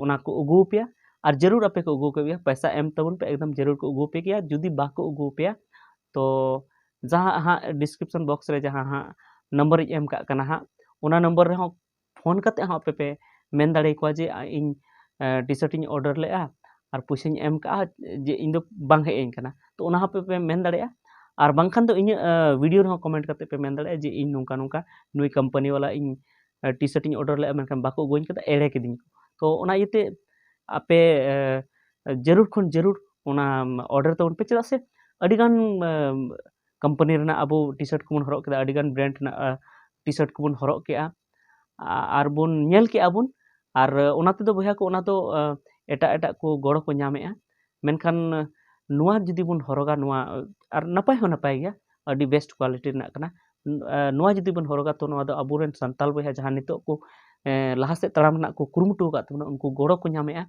ᱚᱱᱟ ᱠᱚ ᱟᱹᱜᱩ ᱟᱯᱮᱭᱟ᱾ ᱟᱨ ᱡᱟᱹᱨᱩᱲ ᱟᱯᱮ ᱠᱚ ᱟᱹᱜᱩ ᱟᱯᱮᱭᱟ, ᱯᱚᱭᱥᱟ ᱮᱢ ᱛᱟᱵᱚᱱ ᱯᱮ, ᱮᱠᱫᱚᱢ ᱡᱟᱹᱨᱩᱲ ᱠᱚ ᱟᱹᱜᱩ ᱟᱯᱮ ᱜᱮᱭᱟ᱾ ᱡᱩᱫᱤ ᱵᱟᱠᱚ ᱟᱹᱜᱩ ᱟᱯᱮᱭᱟ, ᱛᱚ ᱡᱟᱦᱟᱸ ᱦᱟᱸᱜ ᱰᱤᱥᱠᱨᱤᱯᱥᱚᱱ ᱵᱚᱠᱥ ᱨᱮ ᱡᱟᱦᱟᱸ ᱦᱟᱸᱜ ᱱᱚᱢᱵᱚᱨ ᱤᱧ ᱮᱢ ᱠᱟᱜ ᱠᱟᱱᱟ ᱦᱟᱸᱜ, ᱚᱱᱟ ᱱᱚᱢᱵᱚᱨ ᱨᱮᱦᱚᱸ ᱯᱷᱳᱱ ᱠᱟᱛᱮ ᱦᱚᱸ ᱟᱯᱮ ᱯᱮ ᱢᱮᱱ ᱫᱟᱲᱮ ᱟᱠᱚᱣᱟ ᱡᱮ ᱤᱧ ᱴᱤ ᱥᱟᱨᱴ ᱤᱧ ᱚᱰᱟᱨ ᱞᱮᱫᱼᱟ ᱟᱨ ᱯᱚᱭᱥᱟᱧ ᱮᱢ ᱠᱟᱜᱼᱟ, ᱡᱮ ᱤᱧ ᱫᱚ ᱵᱟᱝ ᱦᱮᱡ ᱟᱹᱧ ᱠᱟᱱᱟ᱾ ᱛᱚ ᱚᱱᱟ ᱦᱚᱸ ᱟᱯᱮ ᱯᱮ ᱢᱮᱱ ᱫᱟᱲᱮᱭᱟᱜᱼᱟ᱾ ᱟᱨ ᱵᱟᱝᱠᱷᱟᱱ ᱫᱚ ᱤᱧᱟᱹᱜ ᱵᱷᱤᱰᱤᱭᱳ ᱨᱮᱦᱚᱸ ᱠᱚᱢᱮᱱᱴ ᱠᱟᱛᱮ ᱯᱮ ᱢᱮᱱ ᱫᱟᱲᱮᱭᱟᱜᱼᱟ ᱡᱮ ᱤᱧ ᱱᱚᱝᱠᱟ ᱱᱚᱝᱠᱟ ᱱᱩᱭ ᱠᱳᱢᱯᱟᱱᱤ ᱵᱟᱞᱟ ᱤᱧ ᱴᱤ ᱥᱟᱨᱴ ᱤᱧ ᱚᱰᱟᱨ ᱞᱮᱫᱼᱟ, ᱢᱮᱱᱠᱷᱟᱱ ᱵᱟᱠᱚ ᱟᱹᱜᱩᱣᱟᱹᱧ ᱠᱟᱱᱟ, ᱮᱲᱮ ᱠᱤᱫᱤᱧ ᱠᱚ᱾ ᱛᱚ ᱚᱱᱟ ᱤᱭᱟᱹᱛᱮ ᱟᱯᱮ ᱡᱟᱹᱨᱩᱲ ᱠᱷᱚᱱ ᱡᱟᱹᱨᱩᱲ ᱚᱱᱟ ᱚᱰᱟᱨ ᱛᱟᱵᱚᱱ ᱯᱮ, ᱪᱮᱫᱟᱜ ᱥᱮ ᱟᱹᱰᱤᱜᱟᱱ ᱠᱳᱢᱯᱟᱱᱤ ᱨᱮᱱᱟᱜ ᱟᱵᱚ ᱴᱤ ᱥᱟᱨᱴ ᱠᱚᱵᱚᱱ ᱦᱚᱨᱚᱜ ᱠᱮᱫᱟ, ᱟᱹᱰᱤᱜᱟᱱ ᱵᱨᱮᱱᱰ ᱨᱮᱱᱟᱜ ᱴᱤ ᱥᱟᱨᱴ ᱠᱚᱵᱚᱱ ᱦᱚᱨᱚᱜ ᱠᱮᱜᱼᱟ, ᱟ-, ᱟᱨ ᱵᱚᱱ ᱧᱮᱞ ᱠᱮᱜᱼᱟ ᱵᱚᱱ᱾ ᱟᱨ ᱚᱱᱟ ᱛᱮᱫᱚ ᱵᱚᱭᱦᱟ ᱠᱚ, ᱚᱱᱟ ᱫᱚ ᱮᱴᱟᱜ ᱮᱴᱟᱜ ᱠᱚ ᱜᱚᱲᱚ ᱠᱚ ᱧᱟᱢᱮᱜᱼᱟ᱾ ᱢᱮᱱᱠᱷᱟᱱ ᱱᱚᱣᱟ ᱡᱩᱫᱤ ᱵᱚᱱ ᱦᱚᱨᱚᱜᱟ, ᱱᱚᱣᱟ ᱟᱨ ᱱᱟᱯᱟᱭ ᱦᱚᱸ ᱱᱟᱯᱟᱭ ᱜᱮᱭᱟ, ᱟᱹᱰᱤ ᱵᱮᱥᱴ ᱠᱳᱣᱟᱞᱤᱴᱤ ᱨᱮᱱᱟᱜ ᱠᱟᱱᱟ᱾ ᱱᱚᱣᱟ ᱡᱩᱫᱤ ᱵᱚᱱ ᱦᱚᱨᱚᱜᱟ, ᱛᱚ ᱱᱚᱣᱟ ᱫᱚ ᱟᱵᱚᱨᱮᱱ ᱥᱟᱱᱛᱟᱲ ᱵᱚᱭᱦᱟ ᱡᱟᱦᱟᱸ ᱱᱤᱛᱚᱜ ᱠᱚ ᱞᱟᱦᱟ ᱥᱮᱫ ᱛᱟᱲᱟᱢ ᱨᱮᱱᱟᱜ ᱠᱚ ᱠᱩᱨᱩᱢᱩᱴᱩ ᱟᱠᱟᱫ ᱛᱟᱵᱚᱱᱟ, ᱩᱱᱠᱩ ᱜᱚᱲᱚ ᱠᱚ ᱧᱟᱢᱮᱜᱼᱟ᱾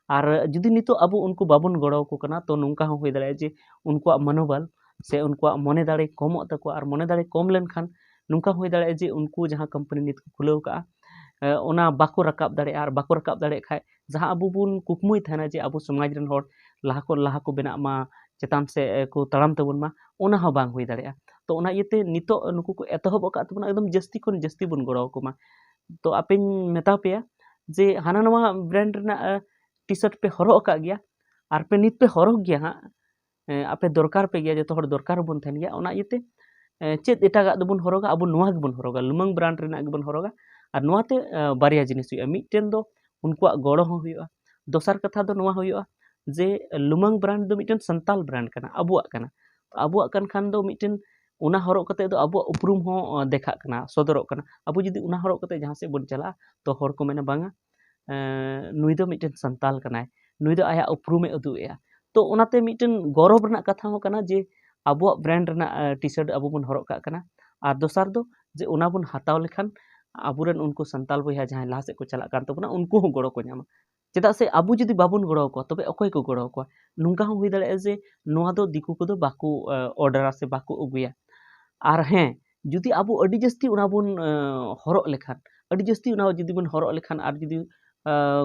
ᱟᱨ ᱡᱩᱫᱤ ᱱᱤᱛᱚᱜ ᱟᱵᱚ ᱩᱱᱠᱩ ᱵᱟᱵᱚᱱ ᱜᱚᱲᱚ ᱟᱠᱚ ᱠᱟᱱᱟ, ᱛᱚ ᱱᱚᱝᱠᱟ ᱦᱚᱸ ᱦᱩᱭ ᱫᱟᱲᱮᱭᱟᱜᱼᱟ ᱡᱮ ᱩᱱᱠᱩᱣᱟᱜ ᱢᱚᱱᱳᱵᱚᱞ ᱥᱮ ᱩᱱᱠᱩᱣᱟᱜ ᱢᱚᱱᱮ ᱫᱟᱲᱮ ᱠᱚᱢᱚᱜ ᱛᱟᱠᱚᱣᱟ᱾ ᱟᱨ ᱢᱚᱱᱮ ᱫᱟᱲᱮ ᱠᱚᱢ ᱞᱮᱱᱠᱷᱟᱱ ᱱᱚᱝᱠᱟ ᱦᱩᱭ ᱫᱟᱲᱮᱭᱟᱜᱼᱟ ᱡᱮ ᱩᱱᱠᱩ ᱡᱟᱦᱟᱸ ᱠᱳᱢᱯᱟᱱᱤ ᱱᱤᱛ ᱠᱚ ᱠᱷᱩᱞᱟᱹᱣ ᱠᱟᱜᱼᱟ, ᱚᱱᱟ ᱵᱟᱠᱚ ᱨᱟᱠᱟᱵ ᱫᱟᱲᱮᱭᱟᱜᱼᱟ᱾ ᱟᱨ ᱵᱟᱠᱚ ᱨᱟᱠᱟᱵ ᱫᱟᱲᱮᱭᱟᱜ ᱠᱷᱟᱡ, ᱡᱟᱦᱟᱸ ᱟᱵᱚ ᱵᱚᱱ ᱠᱩᱠᱢᱩᱭ ᱛᱟᱦᱮᱱᱟ ᱡᱮ ᱟᱵᱚ ᱥᱚᱢᱟᱡᱽ ᱨᱮᱱ ᱦᱚᱲ ᱞᱟᱦᱟ ᱠᱚ, ᱞᱟᱦᱟ ᱠᱚ ᱵᱮᱱᱟᱜ ᱢᱟ, ᱪᱮᱛᱟᱱ ᱥᱮᱫ ᱠᱚ ᱛᱟᱲᱟᱢ ᱛᱟᱵᱚᱱ ᱢᱟ, ᱚᱱᱟ ᱦᱚᱸ ᱵᱟᱝ ᱦᱩᱭ ᱫᱟᱲᱮᱭᱟᱜᱼᱟ᱾ ᱛᱚ ᱚᱱᱟ ᱤᱭᱟᱹᱛᱮ ᱱᱤᱛᱚᱜ ᱱᱩᱠᱩ ᱠᱚ ᱮᱛᱚᱦᱚᱵ ᱟᱠᱟᱫ ᱛᱟᱵᱚᱱᱟ, ᱮᱠᱫᱚᱢ ᱡᱟᱹᱥᱛᱤ ᱠᱷᱚᱱ ᱡᱟᱹᱥᱛᱤ ᱵᱚᱱ ᱜᱚᱲᱚ ᱟᱠᱚ ᱢᱟ᱾ ᱛᱚ ᱟᱯᱮᱧ ᱢᱮᱛᱟ ᱯᱮᱭᱟ ᱡᱮ ᱦᱟᱱᱟ ᱱᱟᱣᱟ ᱵᱨᱮᱱᱰ ᱨᱮᱱᱟᱜ ᱴᱤ ᱥᱟᱨᱴ ᱯᱮ ᱦᱚᱨᱚᱜ ᱟᱠᱟᱫ ᱜᱮᱭᱟ, ᱟᱨ ᱯᱮ ᱱᱤᱛ ᱯᱮ ᱦᱚᱨᱚᱜᱽ ᱜᱮᱭᱟ ᱦᱟᱸᱜ, ᱟᱯᱮ ᱫᱚᱨᱠᱟᱨ ᱯᱮ ᱜᱮᱭᱟ, ᱡᱚᱛᱚ ᱦᱚᱲ ᱫᱚᱨᱠᱟᱨ ᱵᱚᱱ ᱛᱟᱦᱮᱱ ᱜᱮᱭᱟ᱾ ᱚᱱᱟ ᱤᱭᱟᱹᱛᱮ ᱪᱮᱫ ᱮᱴᱟᱜᱟᱜ ᱫᱚᱵᱚᱱ ᱦᱚᱨᱚᱜᱟ? ᱟᱵᱚ ᱱᱚᱣᱟ ᱜᱮᱵᱚᱱ ᱦᱚᱨᱚᱜᱟ, ᱞᱩᱢᱟᱹᱝ ᱵᱨᱟᱱᱰ ᱨᱮᱱᱟᱜ ᱜᱮᱵᱚᱱ ᱦᱚᱨᱚᱜᱟ᱾ ᱟᱨ ᱱᱚᱣᱟᱛᱮ ᱵᱟᱨᱭᱟ ᱡᱤᱱᱤᱥ ᱦᱩᱭᱩᱜᱼᱟ, ᱢᱤᱫᱴᱮᱱ ᱫᱚ ᱩᱱᱠᱩᱣᱟᱜ ᱜᱚᱲᱚ ᱦᱚᱸ ᱦᱩᱭᱩᱜᱼᱟ, ᱫᱚᱥᱟᱨ ᱠᱟᱛᱷᱟ ᱫᱚ ᱱᱚᱣᱟ ᱦᱩᱭᱩᱜᱼᱟ ᱡᱮ ᱞᱩᱢᱟᱹᱝ ᱵᱨᱟᱱᱰ ᱫᱚ ᱢᱤᱫᱴᱮᱱ ᱥᱟᱱᱛᱟᱞ ᱵᱨᱟᱱᱰ ᱠᱟᱱᱟ, ᱟᱵᱚᱣᱟᱜ ᱠᱟᱱᱟ᱾ ᱟᱵᱚᱣᱟᱜ ᱠᱟᱱ ᱠᱷᱟᱱ ᱫᱚ ᱢᱤᱫᱴᱮᱱ ᱚᱱᱟ ᱦᱚᱨᱚᱜ ᱠᱟᱛᱮ ᱫᱚ ᱟᱵᱚᱣᱟᱜ ᱩᱯᱨᱩᱢ ᱦᱚᱸ ᱫᱮᱠᱷᱟᱜ ᱠᱟᱱᱟ, ᱥᱚᱫᱚᱨᱚᱜ ᱠᱟᱱᱟ᱾ ᱟᱵᱚ ᱡᱩᱫᱤ ᱚᱱᱟ ᱦᱚᱨᱚᱜ ᱠᱟᱛᱮ ᱡᱟᱦᱟᱸ ᱥᱮᱫ ᱵᱚᱱ ᱪᱟᱞᱟᱜᱼᱟ, ᱛᱚ ᱦᱚᱲ ᱠᱚ ᱢᱮᱱᱟ, "ᱵᱟᱝᱟ, ᱱᱩᱭ ᱫᱚ ᱢᱤᱫᱴᱮᱱ ᱥᱟᱱᱛᱟᱞ ᱠᱟᱱᱟᱭ, ᱱᱩᱭ ᱫᱚ ᱟᱭᱟᱜ ᱩᱯᱨᱩᱢᱮ ᱩᱫᱩᱜ ᱮᱜᱼᱟ᱾ ᱛᱚ ᱚᱱᱟᱛᱮ ᱢᱤᱫᱴᱮᱱ ᱜᱚᱨᱚᱵᱽ ᱨᱮᱱᱟᱜ ᱠᱟᱛᱷᱟ ᱦᱚᱸ ᱠᱟᱱᱟ ᱡᱮ ᱟᱵᱚᱣᱟᱜ ᱵᱨᱮᱱᱰ ᱨᱮᱱᱟᱜ ᱴᱤ ᱥᱟᱨᱴ ᱟᱵᱚ ᱵᱚᱱ ᱦᱚᱨᱚᱜ ᱠᱟᱜ ᱠᱟᱱᱟ, ᱟᱨ ᱫᱚᱥᱟᱨ ᱫᱚ ᱡᱮ ᱚᱱᱟ ᱵᱚᱱ ᱦᱟᱛᱟᱣ ᱞᱮᱠᱷᱟᱱ ᱟᱵᱚᱨᱮᱱ ᱩᱱᱠᱩ ᱥᱟᱱᱛᱟᱲ ᱵᱚᱭᱦᱟ ᱡᱟᱦᱟᱸᱭ ᱞᱟᱦᱟ ᱥᱮᱫ ᱠᱚ ᱪᱟᱞᱟᱜ ᱠᱟᱱ ᱛᱟᱵᱚᱱᱟ, ᱩᱱᱠᱩ ᱦᱚᱸ ᱜᱚᱲᱚ ᱠᱚ ᱧᱟᱢᱟ᱾ ᱪᱮᱫᱟᱜ ᱥᱮ ᱟᱵᱚ ᱡᱩᱫᱤ ᱵᱟᱵᱚᱱ ᱜᱚᱲᱚ ᱟᱠᱚᱣᱟ, ᱛᱚᱵᱮ ᱚᱠᱚᱭ ᱠᱚ ᱜᱚᱲᱚ ᱟᱠᱚᱣᱟ? ᱱᱚᱝᱠᱟ ᱦᱚᱸ ᱦᱩᱭ ᱫᱟᱲᱮᱭᱟᱜᱼᱟ ᱡᱮ ᱱᱚᱣᱟ ᱫᱚ ᱫᱤᱠᱩ ᱠᱚᱫᱚ ᱵᱟᱠᱚ ᱚᱰᱟᱨᱟ ᱥᱮ ᱵᱟᱠᱚ ᱟᱹᱜᱩᱭᱟ᱾ ᱟᱨ ᱦᱮᱸ, ᱡᱩᱫᱤ ᱟᱵᱚ ᱟᱹᱰᱤ ᱡᱟᱹᱥᱛᱤ ᱚᱱᱟ ᱵᱚᱱ ᱦᱚᱨᱚᱜ ᱞᱮᱠᱷᱟᱱ, ᱟᱹᱰᱤ ᱡᱟᱹᱥᱛᱤ ᱚᱱᱟ ᱡᱩᱫᱤ ᱵᱚᱱ ᱦᱚᱨᱚᱜ ᱞᱮᱠᱷᱟᱱ ᱟᱨ ᱡᱩᱫᱤ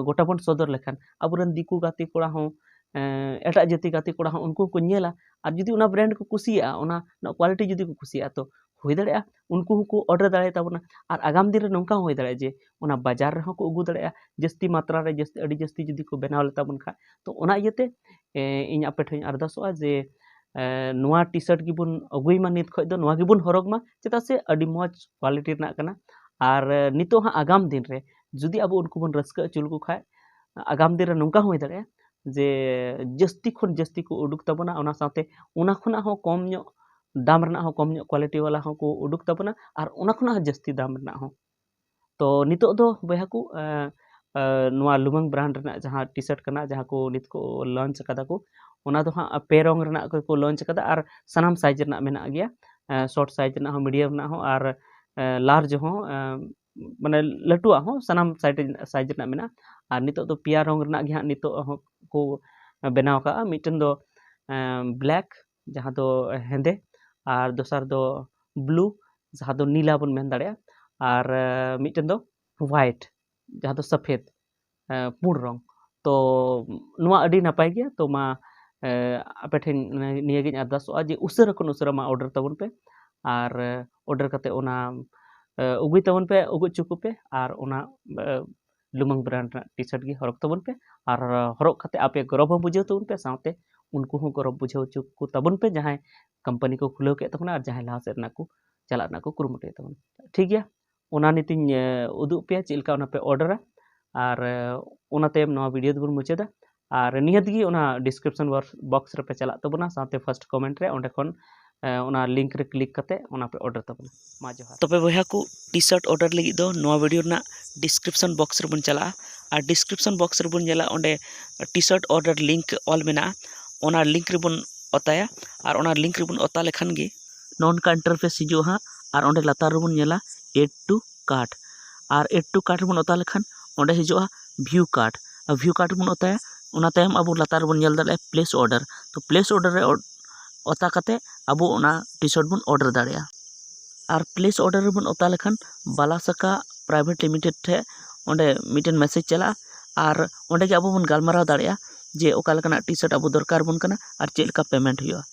ᱜᱚᱴᱟ ᱵᱚᱱ ᱥᱚᱫᱚᱨ ᱞᱮᱠᱷᱟᱱ, ᱟᱵᱚᱨᱮᱱ ᱫᱤᱠᱩ ᱜᱟᱛᱮ ᱠᱚᱲᱟ ᱦᱚᱸ, ᱮᱴᱟᱜ ᱡᱟᱹᱛᱤ ᱜᱟᱛᱮ ᱠᱚᱲᱟ ᱦᱚᱸ, ᱩᱱᱠᱩ ᱦᱚᱸᱠᱚ ᱧᱮᱞᱟ᱾ ᱟᱨ ᱡᱩᱫᱤ ᱚᱱᱟ ᱵᱨᱮᱱᱰ ᱠᱚ ᱠᱩᱥᱤᱭᱟᱜᱼᱟ, ᱚᱱᱟ ᱨᱮᱱᱟᱜ ᱠᱳᱣᱟᱞᱤᱴᱤ ᱡᱩᱫᱤ ᱠᱚ ᱠᱩᱥᱤᱭᱟᱜᱼᱟ, ᱛᱚ ᱦᱩᱭ ᱫᱟᱲᱮᱭᱟᱜᱼᱟ ᱩᱱᱠᱩ ᱦᱚᱸᱠᱚ ᱚᱰᱟᱨ ᱫᱟᱲᱮᱭᱟᱛᱟ ᱵᱚᱱᱟ᱾ ᱟᱨ ᱟᱜᱟᱢ ᱫᱤᱱ ᱨᱮ ᱱᱚᱝᱠᱟ ᱦᱚᱸ ᱦᱩᱭ ᱫᱟᱲᱮᱭᱟᱜᱼᱟ ᱡᱮ ᱚᱱᱟ ᱵᱟᱡᱟᱨ ᱨᱮᱦᱚᱸ ᱠᱚ ᱟᱹᱜᱩ ᱫᱟᱲᱮᱭᱟᱜᱼᱟ, ᱡᱟᱹᱥᱛᱤ ᱢᱟᱛᱨᱟ ᱨᱮ, ᱡᱟᱹᱥᱛᱤ, ᱟᱹᱰᱤ ᱡᱟᱹᱥᱛᱤ ᱡᱩᱫᱤ ᱠᱚ ᱵᱮᱱᱟᱣ ᱞᱮᱛᱟ ᱵᱚᱱ ᱠᱷᱟᱡ᱾ ᱛᱚ ᱚᱱᱟ ᱤᱭᱟᱹᱛᱮ, ᱮ, ᱤᱧ ᱟᱯᱮ ᱴᱷᱮᱱ ᱤᱧ ᱟᱨᱫᱟᱥᱚᱜᱼᱟ ᱡᱮ, ᱮ, ᱱᱚᱣᱟ ᱴᱤ ᱥᱟᱨᱴ ᱜᱮᱵᱚᱱ ᱟᱹᱜᱩᱭ ᱢᱟ, ᱱᱤᱛ ᱠᱷᱚᱡ ᱫᱚ ᱱᱚᱣᱟ ᱜᱮᱵᱚᱱ ᱦᱚᱨᱚᱜᱽ ᱢᱟ, ᱪᱮᱫᱟᱜ ᱥᱮ ᱟᱹᱰᱤ ᱢᱚᱡᱽ ᱠᱳᱣᱟᱞᱤᱴᱤ ᱨᱮᱱᱟᱜ ᱠᱟᱱᱟ᱾ ᱟᱨ, ᱮ, ᱱᱤᱛᱚᱜ ᱦᱟᱸᱜ ᱟᱜᱟᱢ ᱫᱤᱱ ᱨᱮ ᱡᱩᱫᱤ ᱟᱵᱚ ᱩᱱᱠᱩ ᱵᱚᱱ ᱨᱟᱹᱥᱠᱟᱹ ᱦᱚᱪᱚ ᱞᱮᱠᱚ ᱠᱷᱟᱡ, ᱟᱜᱟᱢ ᱫᱤᱱ ᱨᱮ ᱱᱚᱝᱠᱟ ᱦᱚᱸ ᱦᱩᱭ ᱫᱟᱲᱮᱭᱟᱜᱼᱟ ᱡᱮ ᱡᱟᱹᱥᱛᱤ ᱠᱷᱚᱱ ᱡᱟᱹᱥᱛᱤ ᱠᱚ ᱩᱰᱩᱠ ᱛᱟᱵᱚᱱᱟ, ᱚᱱᱟ ᱥᱟᱶᱛᱮ ᱚᱱᱟ ᱠᱷᱚᱱᱟᱜ ᱦᱚᱸ ᱠᱚᱢ ᱧᱚᱜ ᱫᱟᱢ ᱨᱮᱱᱟᱜ ᱦᱚᱸ, ᱠᱚᱢ ᱧᱚᱜ ᱠᱳᱣᱟᱞᱤᱴᱤ ᱵᱟᱞᱟ ᱦᱚᱸ ᱠᱚ ᱩᱰᱩᱠ ᱛᱟᱵᱚᱱᱟ, ᱟᱨ ᱚᱱᱟ ᱠᱷᱚᱱᱟᱜ ᱦᱚᱸ ᱡᱟᱹᱥᱛᱤ ᱫᱟᱢ ᱨᱮᱱᱟᱜ ᱦᱚᱸ᱾ ᱛᱚ ᱱᱤᱛᱚᱜ ᱫᱚ ᱵᱚᱭᱦᱟ ᱠᱚ, ᱮ, ᱮ, ᱱᱚᱣᱟ ᱞᱩᱢᱟᱝ ᱵᱨᱟᱱᱰ ᱨᱮᱱᱟᱜ ᱡᱟᱦᱟᱸ ᱴᱤ ᱥᱟᱨᱴ ᱠᱟᱱᱟ, ᱡᱟᱦᱟᱸ ᱠᱚ ᱱᱤᱛ ᱠᱚ ᱞᱚᱧᱪ ᱟᱠᱟᱫᱟ ᱠᱚ, ᱚᱱᱟ ᱫᱚ ᱦᱟᱸᱜ ᱯᱮ ᱨᱚᱝ ᱨᱮᱱᱟᱜ ᱠᱚ, ᱠᱚ ᱞᱚᱧᱪ ᱟᱠᱟᱫᱟ ᱟᱨ ᱥᱟᱱᱟᱢ ᱥᱟᱭᱤᱡᱽ ᱨᱮᱱᱟᱜ ᱢᱮᱱᱟᱜ ᱜᱮᱭᱟ᱾ ᱮ, ᱥᱚᱨᱴ ᱥᱟᱭᱤᱡᱽ ᱨᱮᱱᱟᱜ ᱦᱚᱸ, ᱢᱤᱰᱤᱭᱟᱢ ᱨᱮᱱᱟᱜ ᱦᱚᱸ ᱟᱨ, ᱮ, ᱞᱟᱨᱡᱽ ᱦᱚᱸ, ᱮ, ᱢᱟᱱᱮ ᱞᱟᱹᱴᱩᱣᱟᱜ ᱦᱚᱸ ᱥᱟᱱᱟᱢ ᱥᱟᱭᱤᱡᱽ, ᱥᱟᱭᱤᱡᱽ ᱨᱮᱱᱟᱜ ᱢᱮᱱᱟᱜᱼᱟ᱾ ᱟᱨ ᱱᱤᱛᱚᱜ ᱫᱚ ᱯᱮᱭᱟ ᱨᱚᱝ ᱨᱮᱱᱟᱜ ᱜᱮ ᱦᱟᱸᱜ ᱱᱤᱛᱚᱜ ᱦᱚᱸ ᱠᱚ ᱵᱮᱱᱟᱣ ᱟᱠᱟᱫᱼᱟ᱾ ᱢᱤᱫᱴᱮᱱ ᱫᱚ, ᱮ, ᱵᱞᱮᱠ, ᱡᱟᱦᱟᱸ ᱫᱚ ᱦᱮᱸᱫᱮ, ᱟᱨ ᱫᱚᱥᱟᱨ ᱫᱚ ᱵᱞᱩ, ᱡᱟᱦᱟᱸ ᱫᱚ ᱱᱤᱞᱟ ᱵᱚᱱ ᱢᱮᱱ ᱫᱟᱲᱮᱭᱟᱜᱼᱟ, ᱟᱨ, ᱮ, ᱢᱤᱫᱴᱮᱱ ᱫᱚ ᱦᱣᱟᱭᱤᱴ, ᱡᱟᱦᱟᱸ ᱫᱚ ᱥᱟᱯᱷᱮᱫ, ᱮ, ᱯᱩᱸᱰ ᱨᱚᱝ᱾ ᱛᱚ ᱱᱚᱣᱟ ᱟᱹᱰᱤ ᱱᱟᱯᱟᱭ ᱜᱮᱭᱟ᱾ ᱛᱚ ᱢᱟ, ᱮ, ᱟᱯᱮ ᱴᱷᱮᱱ ᱱᱤᱭᱟᱹᱜᱤᱧ ᱟᱨᱫᱟᱥᱚᱜᱼᱟ ᱡᱮ ᱩᱥᱟᱹᱨᱟ ᱠᱷᱚᱱ ᱩᱥᱟᱹᱨᱟ ᱢᱟ ᱚᱰᱟᱨ ᱛᱟᱵᱚᱱ ᱯᱮ, ᱟᱨ, ᱮ, ᱚᱰᱟᱨ ᱠᱟᱛᱮ ᱚᱱᱟ, ᱮ, ᱟᱹᱜᱩᱭ ᱛᱟᱵᱚᱱ ᱯᱮ, ᱟᱹᱜᱩ ᱦᱚᱪᱚ ᱠᱚᱯᱮ, ᱟᱨ ᱚᱱᱟ, ᱮ, ᱞᱩᱢᱟᱝ ᱵᱨᱟᱱᱰ ᱨᱮᱱᱟᱜ ᱴᱤ ᱥᱟᱨᱴ ᱜᱮ ᱦᱚᱨᱚᱜ ᱛᱟᱵᱚᱱ ᱯᱮ, ᱟᱨ ᱦᱚᱨᱚᱜ ᱠᱟᱛᱮ ᱟᱯᱮ ᱜᱚᱨᱚᱵᱽ ᱦᱚᱸ ᱵᱩᱡᱷᱟᱹᱣ ᱛᱟᱵᱚᱱ ᱯᱮ, ᱥᱟᱶᱛᱮ ᱩᱱᱠᱩ ᱦᱚᱸ ᱜᱚᱨᱚᱵᱽ ᱵᱩᱡᱷᱟᱹᱣ ᱦᱚᱪᱚ ᱠᱚ ᱛᱟᱵᱚᱱ ᱯᱮ, ᱡᱟᱦᱟᱸᱭ ᱠᱳᱢᱯᱟᱱᱤ ᱠᱚ ᱠᱷᱩᱞᱟᱹᱣ ᱠᱮᱫ ᱛᱟᱵᱚᱱᱟ ᱟᱨ ᱡᱟᱦᱟᱸᱭ ᱞᱟᱦᱟ ᱥᱮᱫ ᱨᱮᱱᱟᱜ ᱠᱚ ᱪᱟᱞᱟᱜ ᱨᱮᱱᱟᱜ ᱠᱚ ᱠᱩᱨᱩᱢᱩᱴᱩᱭᱮᱫ ᱛᱟᱵᱚᱱᱟ᱾ ᱴᱷᱤᱠ ᱜᱮᱭᱟ, ᱚᱱᱟ ᱱᱤᱛᱤᱧ, ᱮ, ᱩᱫᱩᱜ ᱯᱮᱭᱟ ᱪᱮᱫ ᱞᱮᱠᱟ ᱚᱱᱟ ᱯᱮ ᱚᱰᱟᱨᱟ, ᱟᱨ, ᱮ, ᱚᱱᱟ ᱛᱟᱭᱚᱢ ᱱᱚᱣᱟ ᱵᱷᱤᱰᱤᱭᱳ ᱫᱚᱵᱚᱱ ᱢᱩᱪᱟᱹᱫᱟ᱾ ᱟᱨ ᱱᱤᱦᱟᱹᱛ ᱜᱮ ᱚᱱᱟ ᱰᱤᱥᱠᱨᱤᱯᱥᱚᱱ ᱵᱚᱠᱥ ᱨᱮᱯᱮ ᱪᱟᱞᱟᱜ ᱛᱟᱵᱚᱱᱟ, ᱥᱟᱶᱛᱮ ᱯᱷᱟᱨᱥᱴ ᱠᱚᱢᱮᱱᱴ ᱨᱮ, ᱚᱸᱰᱮ ᱠᱷᱚᱱ, ᱮ, ᱚᱱᱟ ᱞᱤᱝᱠ ᱨᱮ ᱠᱞᱤᱠ ᱠᱟᱛᱮ ᱚᱱᱟ ᱯᱮ ᱚᱰᱟᱨ ᱛᱟᱵᱚᱱᱟ᱾ ᱢᱟ ᱡᱚᱦᱟᱨ᱾ ᱛᱚᱵᱮ ᱵᱚᱭᱦᱟ ᱠᱚ, ᱴᱤ ᱥᱟᱨᱴ ᱚᱰᱟᱨ ᱞᱟᱹᱜᱤᱫ ᱫᱚ ᱱᱚᱣᱟ ᱵᱷᱤᱰᱤᱭᱳ ᱨᱮᱱᱟᱜ ᱰᱤᱥᱠᱨᱤᱯᱥᱚᱱ ᱵᱚᱠᱥ ᱨᱮᱵᱚᱱ ᱪᱟᱞᱟᱜᱼᱟ ᱟᱨ description box ᱨᱮᱵᱚᱱ ᱧᱮᱞᱟ, ᱚᱸᱰᱮ T-shirt order link ᱚᱞ ᱢᱮᱱᱟᱜᱼᱟ᱾ ᱚᱱᱟ link ᱨᱮᱵᱚᱱ ᱚᱛᱟᱭᱟ ᱟᱨ ᱚᱱᱟ link ᱨᱮᱵᱚᱱ ᱚᱛᱟ ᱞᱮᱠᱷᱟᱱ ᱜᱮ ᱱᱚᱝᱠᱟ interface ᱦᱤᱡᱩᱜᱼᱟ ᱦᱟᱸᱜ᱾ ᱟᱨ ᱚᱸᱰᱮ ᱞᱟᱛᱟᱨ ᱨᱮᱵᱚᱱ ᱧᱮᱞᱟ add to cart, R add to cart ᱨᱮᱵᱚᱱ ᱚᱛᱟ ᱞᱮᱠᱷᱟᱱ ᱚᱸᱰᱮ ᱦᱤᱡᱩᱜᱼᱟ view cart, ᱟᱨ view cart ᱨᱮᱵᱚᱱ ᱚᱛᱟᱭᱟ᱾ ᱚᱱᱟ ᱛᱟᱭᱚᱢ ᱟᱵᱚ ᱞᱟᱛᱟᱨ ᱨᱮᱵᱚᱱ ᱧᱮᱞ ᱫᱟᱲᱮᱭᱟᱜᱼᱟ place order᱾ ᱛᱚ place order ᱨᱮ ᱚᱛᱟ ᱠᱟᱛᱮ ᱟᱵᱚ ᱚᱱᱟ T-shirt ᱵᱚᱱ order ᱫᱟᱲᱮᱭᱟᱜᱼᱟ᱾ ᱟᱨ place order ᱨᱮᱵᱚᱱ ᱚᱛᱟ ᱞᱮᱠᱷᱟᱱ ᱵᱟᱞᱟᱥᱟᱠᱟ Private Limited ᱴᱷᱮᱱ ᱚᱸᱰᱮ ᱢᱤᱫᱴᱮᱱ message ᱪᱟᱞᱟᱜᱼᱟ᱾ ᱟᱨ ᱚᱸᱰᱮ ᱜᱮ ᱟᱵᱚ ᱵᱚᱱ ᱜᱟᱞᱢᱟᱨᱟᱣ ᱫᱟᱲᱮᱭᱟᱜᱼᱟ ᱡᱮ ᱚᱠᱟ ᱞᱮᱠᱟᱱᱟᱜ T-shirt ᱟᱵᱚ ᱫᱚᱨᱠᱟᱨ ᱵᱚᱱ ᱠᱟᱱᱟ ᱟᱨ ᱪᱮᱫ ᱞᱮᱠᱟ payment ᱦᱩᱭᱩᱜᱼᱟ᱾